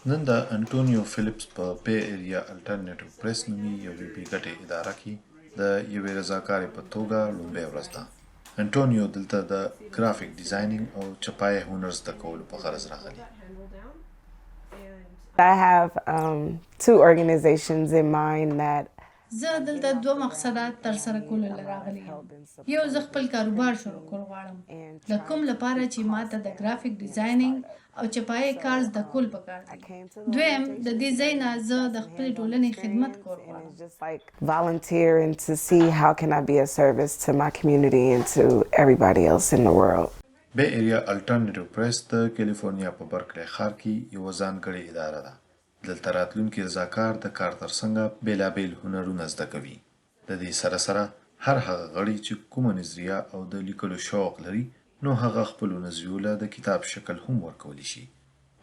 نن د انټونیو فلیپس په بې ایریا الټرنیټیو پریس نومي یوې بې ګټې اداره کې د یوې رضاکارې په توګه لومړۍ ورځ ده. انټونیو دلته د ګرافیک ډیزاینینګ او چپایې هنر زده کولو په غرض راغلی. I have two organizations in mind that زه دلته دوه مقصده ترسره کولو له راغلی یم. یو، زه خپل کاروبار شروع کول غواړم، د کوم لپاره چې ماته د ګرافیک ډیزاینینګ او چپایې کار زده کول پکار دي. دویم، د دې ځای نه زه د خپلې ټولنې خدمت کول غواړم. Just like volunteer and to see how can I be a service to my community and to everybody else in the world. بې ایریا الټرنیټیو پریس د کالیفورنیا په برکلي ښار کې یوه ځانګړې اداره ده. دلته راتلونکي رضاکار د کار ترڅنګه بېلابېل هنرونه زده کوي. د دې سره سره هر هغه غړي چې کومه نظریه او د لیکلو شوق لري، نو هغه خپلو نظریو له د کتاب شکل هم ورکولی شي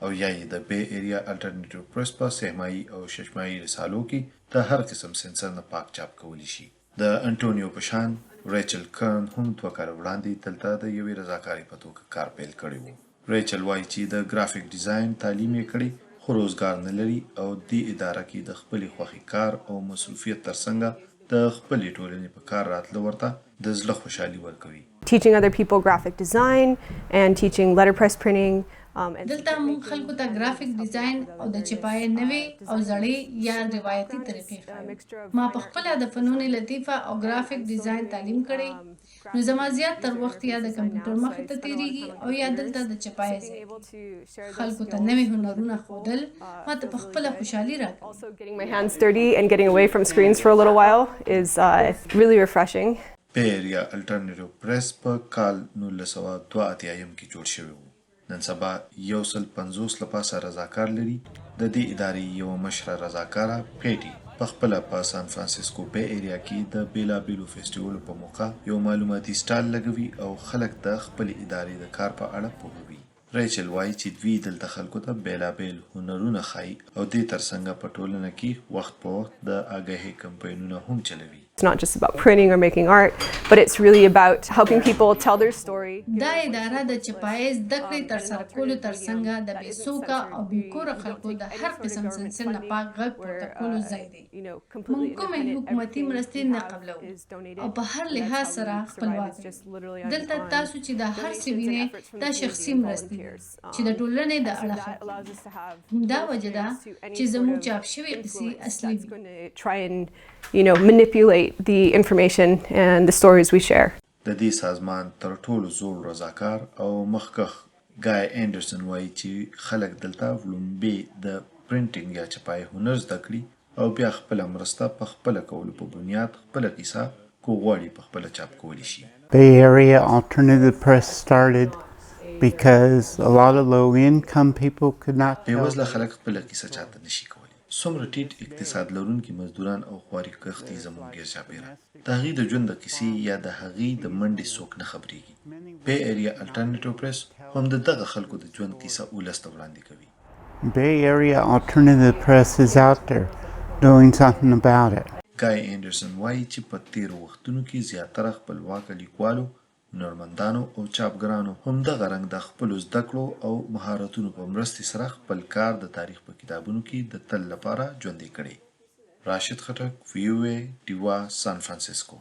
او یا یې د بې ایریا الټرنیټیو پریس په سهماهي او ششماهي رسالو کې د هر قسم سنسر نه پاک چاپ کولی شي. د انټونیو په شان ریچل کرن هم 2 کاله وړاندې دلته د یوې رضاکارې په توګه کار پیل کړی و. ریچل وایي چې د ګرافیک ډیزاین تعلیم یې کړی، خو روزګار نه لري او دې اداره کې د خپلې خوښې کار او مصروفیت ترڅنګه د خپلې ټولنې په کار راتله ورته د زړه خوشحالي ورکوي. Teaching other people graphic design and teaching letterpress printing. And دلته موږ خلکو ته ګرافیک ډیزاین او د چپایې نوې او زړې یا روایتي طریقې ښایو. ما په خپله د فنون لطیفه او ګرافیک ډیزاین تعلیم کړی، نو زما زیات تر وخت یا د کمپیوټر مخې ته تیریږي او یا دلته د چپایې ځای کې. خلکو ته نوې هنرونه ښودل ماته په خپله خوشحالي راکوي. Also, getting my hands dirty and getting away from screens for a little while is really refreshing. بې ایریا الټرنیټیو پریس په کال 1982 کې جوړ شوی و. نن سبا 150 له پاسه رضاکار لري. د دې ادارې یوه مشره رضاکاره پیټي په خپله په سان فرانسیسکو بې ایریا کې د بېلابېلو فیسټیولو په موقع یو معلوماتي سټال لګوي او خلک د خپلې ادارې د کار په اړه پوهوي. ریچل وایي چې دوی دلته خلکو ته بېلابېل هنرونه ښایي او دې ترڅنګه په ټولنه کې وخت په وخت د آګاهۍ کمپاینونه هم چلوي. It's not just about printing or making art, but it's really about helping people tell their story. دا اداره د چپایې زده کړې ترسره کولو ترڅنګه د بې څوکه او بې کوره خلکو د هر قسم سنسر نه پاک غږ پورته کولو ځای دی. موږ کومې حکومتي مرستې نه قبلوو او په هر لحاظ سره خپلواک یو. دلته تاسو چې دا هر څه وینئ، دا شخصي مرستې دي چې د ټولنې د اړخه کیږي. همدا وجه ده چې زموږ چاپ شوې قصې اصلي وي. Try and manipulate the information and the stories we share. د دې سازمان تر ټولو زوړ رضاکار او مخکښ ګای انډرسن وایي چې خلک دلته وړومبی د پرنټینګ یا چپایې هنر زده کړي او بیا خپله مرسته په خپله کولو په بنیاد خپله کیسه کو غواړي په خپله چاپ کولی شي. Bay Area Alternative Press started because a lot of low income people could not tell. بېوزله خلک خپله کیسه چاته نشي کولی. څومره ټیټ اقتصاد لرونکي مزدوران او خواري کښ دي زموږ ګیر چاپیره، د هغوی د ژوند د کیسې یا د هغوی د منډې څوک نه خبریږي. بې ایریا الټرنیټیو پریس هم د دغه خلکو د ژوند کیسه ولس ته وړاندې کوي. Bay Area Alternative Press is out there doing something about it. ګای انډرسن وایي چې په تیرو وختونو کې زیاتره خپلواکه لیکوالو، هنرمندانو او چاپګرانو هم دغه رنګ د خپلو زده کړو او مهارتونو په مرستې سره خپل کار د تاریخ په کتابونو کې د تل لپاره ژوندی کړی. راشد خټک، وي او اې ډیوه، سان فرانسیسکو.